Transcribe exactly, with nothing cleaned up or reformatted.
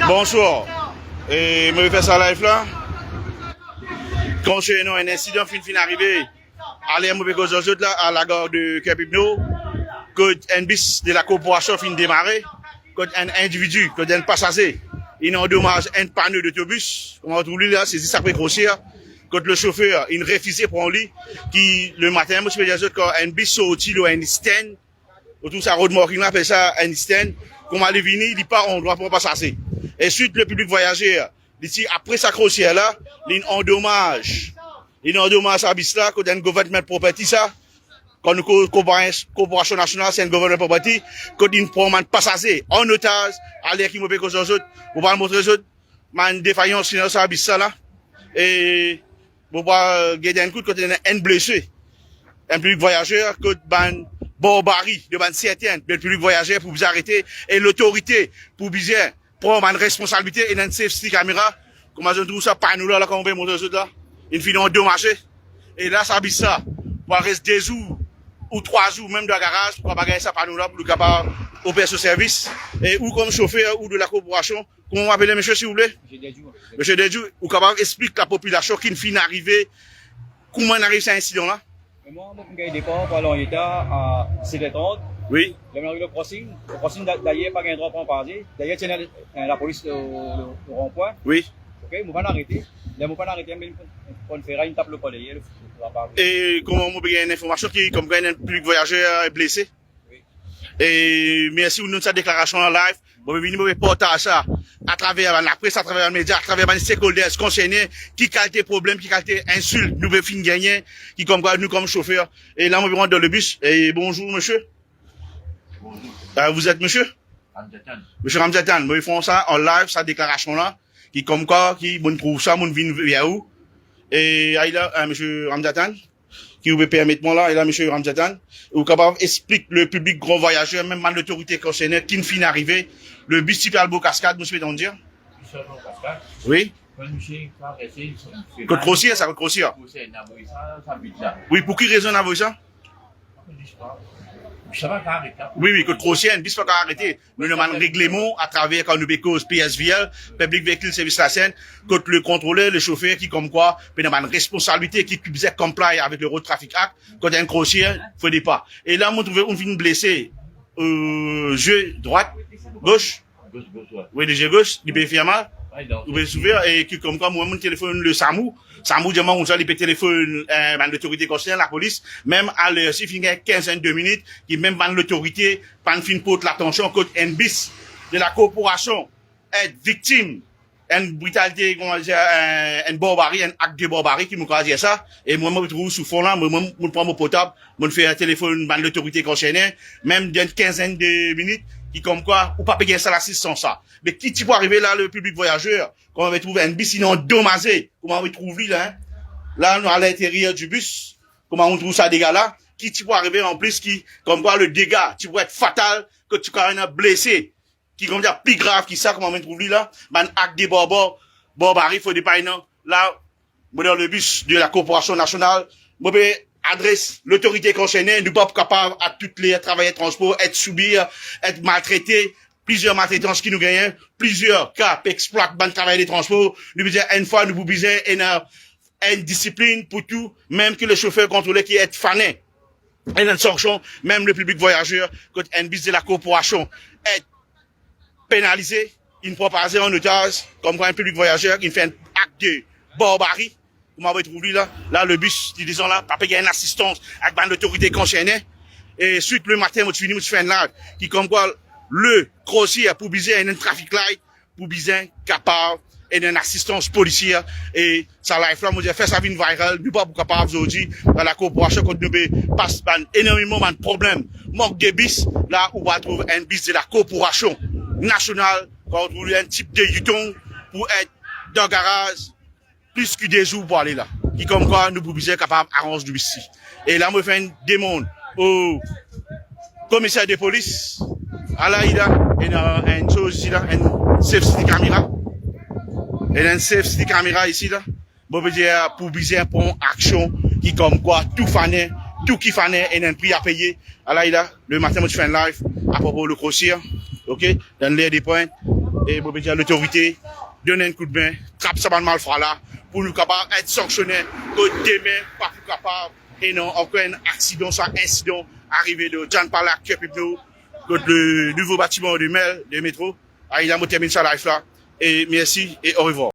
Bonswar. E mo fer sa live la konsernan enn insidan finn, finn arive aler mo pe koz ar zot la, a lagard Kerpib Nor, kot enn bis de la korporasion finn demare, kot enn individi, kot enn pasaze, inn andomaz enn pano dotobis. Kouma ou trouv li la, se zis apre Krosier, kot le sofer inn refize pran li, ki le matin, mo ti pe dir zot, kan enn bis sorti lor enn stenn, ou trouv sa road marking la, apel sa enn stenn, kouma li vini, li pa andrwa pou pasaze. Ensuite, le piblik vwayazer, li ti apre sa Krosier la, li inn andomaz, li inn andomaz sa bis la, kot enn government property sa, kan nou ko-, korpora-, korporasion nasional, se enn government property, kot inn pran bann pasaze an otaz, aler ki mo pe koz ar zot, mo pou al montre zot bann defayans ki dan sa bis sa la. E mo pou al get enn kout kot ena enn blese, enn piblik vwayazer, kot bann barbari de bann serten, bann piblik vwayazer pou bizin arete, e lotorite pou bizin pran bann responsabilite. Ena enn safety camera, kouma zot trouv sa pano la, la, kouma mo pe montre zot la, inn fini andomaze. E la, sa bis sa pou al res de zour ou trwa zour mem dan garaz, pou kapav gagn sa pano la, pou li kapav oper so servis. E ou kom sofer, ou de la korporasion, kouma ou apele, misie, silvouple? Misie Dedjou. Misie Dedjou, ou kapav explik lapopilasion ki finn arive, kouma inn ariv sa insidan la? Me mwa, mo finn gagn depar pou al Anrieta a set er trant. Wi. Ler mo ariv lor crossing, lor crossing da-, dayer pa gagn drwa pran pasaze. Dayer ti ena, eh, lapolis lor, lor, lor ronpwin. Wi. Ok, mo pa'nn arete. Ler mo pa'nn arete, me enn feray inn tap mo kor deryer, lor, lor lapav. E kouma mo pe gagn enn informasion ki, komkwa enn piblik vwayazer, eh, blese? Wi. E mersi ou donn sa deklarasion an live. Mo pe vini, mo pe partaz sa atraver bann lapres, atraver bann media, atraver bann stakeholders konserne, ki kalite problem, ki kalite insilt nou pe finn gagne, ki komkwa nou kom sofer. E la, mo pe rant dan le bis. E bonzour, misie. Bonzour. Euh, vous êtes monsieur? Ramzatan. Misie Ramzatan, mo pe fer sa an live, sa deklarasion la, ki komkwa, ki mo'nn trouv sa, mo'nn vinn ver ou. E, ayo la, euh, misie Ramzatan, ki ou pe permet mwa la, e la, misie Ramzatan, ou kapav explik le piblik gran vwayazer, mem bann lotorite konserne, ki finn arive, le bis ti pe al bor Kaskad, mo ti pe tann dir. Li sot bor Kaskad? Wi. Kan misie pa rete, li sot, kot Krosier sa, kot Krosier. Krosier, inn avoy sa, sa vit la. Wi, pou ki rezon inn avoy sa? Li pa, li pa kapav aret la. Wi, wi, kot Krosier, bis pa kapav arete. Nou ena bann regleman atraver kan nou pe koz P S V L, Public Vehicle Service License, kot le kontroler, le sofer ki komkwa pe ena bann responsabilite ki, ki bizin comply avek le Road Traffic Act, kot enn Krosier, fode pa. E la, mo trouve ou finn blese, euh, zie drwat, gos. Gos, gos, wi. Wi, le zie gos, li pe fer mal. Wi, donk, ou pe soufer, e ki komkwa, mwa, mo telefonn le SAMU. SAMU dir mwa koumsa, li pe telefonn, eh, bann lotorite konserne, lapolis. Mem aler si finn gagn kinzenn de minit, ki mem bann lotorite pa'nn finn port latansion kot enn bis de la korporasion et viktim enn britalite, kouma dir, enn, enn barbari, enn akt de barbari, ki mo kapav dir sa. E mwa, mo trouv sou fon la, mo, mo, mo pran mo portab, mo fer telefonn bann lotorite konserne, mem dan enn kinzenn de minit, ki komkwa, ou pa pe gagn sa lasistans sa. Me ki ti pou arive la, le piblik vwayazer, kouma ou trouv enn bis inn andomaze, kouma ou trouv li la, hein? La, nou alinteryer di bis, kouma ou trouv sa dega la, ki ti pou arive anplis, ki, komkwa le dega ti pou et fatal, ki ti pou ena blese, ki komkwa pli grav ki sa, kouma ou trouv li la, bann akt de barbar, barbari, fode pa ena. La, mo dan le bis de la korporasion nasional, mo pe adres lotorite konserne, nou pa pou kapav a tout ler travayer transpor et soubir, et maltrete, plizier maltretans ki nou gagne, plizier ka pe explwat bann travayer de transpor, nou bizin enn fwa, nou pou bizin ena enn disiplin pou tou, mem ki le sofer kontroler ki et fane, ena enn sanksion, mem le piblik vwayazer, kot enn bis de la korporasion et penalize, inn pran pasaze an otaz, komkwa enn piblik vwayazer inn fer enn akt de barbari, kouma ou trouv li la, la le bis, li dezan la, pa pe gagn lasistans avek bann lotorite konserne. E swit le matin, mo ti vini, mo ti fer enn live, ki komkwa le Krosier pou bizin enn traffic light, pou bizin kapav ena enn asistans polisie. E sa live la, mo dir, fer sa vinn viral, nou pa pou kapav zordi dan la korporasion kot nou pe pas bann enormeman bann problem, mank de bis, la ou va trouv enn bis de la korporasion nasional, kan ou trouv enn tip de Yutong pou et dan garaz plis ki de zour pou ale la. Ki komkwa nou pou bizin kapav aranz nou isi. E la, mo fer enn demann o komiser de polis, ala li la, ena enn soz isi la, enn safety camera. Ena enn safety camera isi la. Mo pe dir, pou bizin pran aksion ki komkwa tou fane, tou ki fane, ena enn pri a peye. Ala li la, le matin, mo ti fer enn live apropo le Krosier, ok, dan ler de pwint. E mo pe dir lotorite, donn enn koudme, trap sa bann malfra la, pou nou kapav et sanksione, kot dime pa pou kapav ena ankor enn aksidan, swa insidan arive dan Diane Park, Kerpimento, kot le nouvo batiman de mel, de metro. Ala, mo terminn sa live la. E mersi e orevwar.